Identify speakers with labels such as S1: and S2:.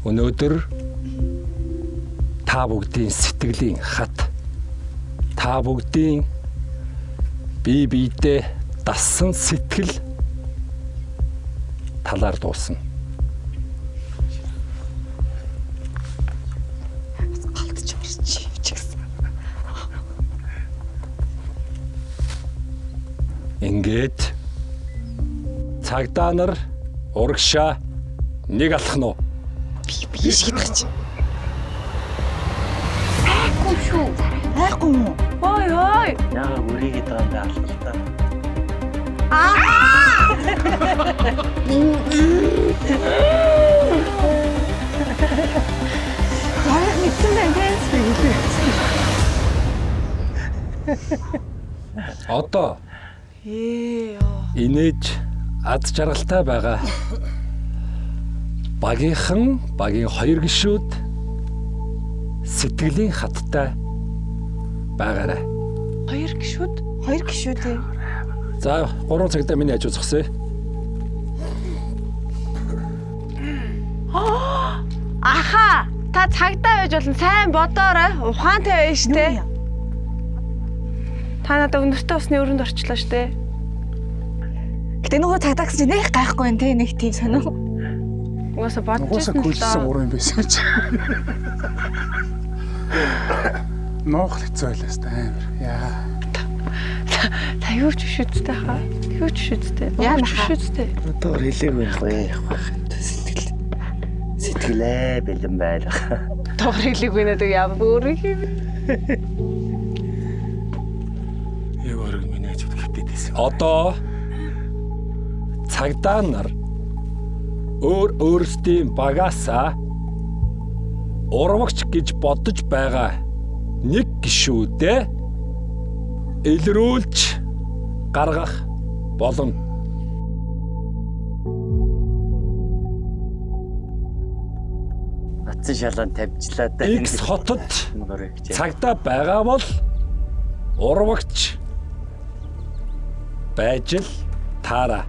S1: Өнөөдөр та бүгдийн сэтгэлийн хат, та бүгдийн бие биедээ дассан сэтгэл талаар дуусна.
S2: Галдж орчих юм чи гэсэн.
S1: Ингээд цагдаа нар урагшаа нэг алхах нь уу?
S2: Би шидэх чи.
S3: Айхгүй шүү.
S2: Айхгүй юм уу?
S3: Ой ой.
S4: Яага үрийгээд байгаа юм бэ алхалтаа.
S2: Баяр мэдсэн байна те.
S1: Одоо
S3: Ээ ёо.
S1: инээж аз жаргалтай байгаа. Багийнхан, багийн хоёр гишүүд сэтгэлийн хаттай байгаарай.
S3: Хоёр гişүүд.
S2: Хоёр гişүү те.
S1: За, 3 цагтаа миний хажуу зогсъё.
S3: Аха, та цагдаа байж болно. Сайн бодоорой. Ухаантай байж штэ. Та надад өнөртөө усны өрөнд орчлоо штэ.
S2: Гэтэ нөгөө цагдаа гэсэн чинь нэг гайхгүй юм те. Нэг тийм сонин.
S3: Угаасаа бодож
S5: Угаасаа
S3: байсан л
S5: көлсөн
S3: доо.
S5: гурван юм байсан чи. Нуух хэцүү байлаа ст амар. Яа.
S3: Та юу ч биш үсттэй хаа. Юу ч биш үсттэй.
S2: Яа,
S3: Юу ч
S2: нахаа.
S3: биш үсттэй.
S4: Одоо хэлээгүй юм гоё явах байх. Сэтгэл. Сэтгэлээ бэлэн байлах.
S3: Дугаар хэлээгүй надад яа бүр юм.
S5: Яг орог миний хажууд хэвтээд байсан.
S1: Одоо цагдаа нар өөр өөрсдийн багаасаа урвагч гэж бодож байгаа нэг гишүүдээ илрүүлж гаргах болно.
S4: Атсан шалаан тавьчлаа да.
S1: X хотод
S4: Нөрөг.
S1: цагдаа байгаа бол урвагч байж л таараа.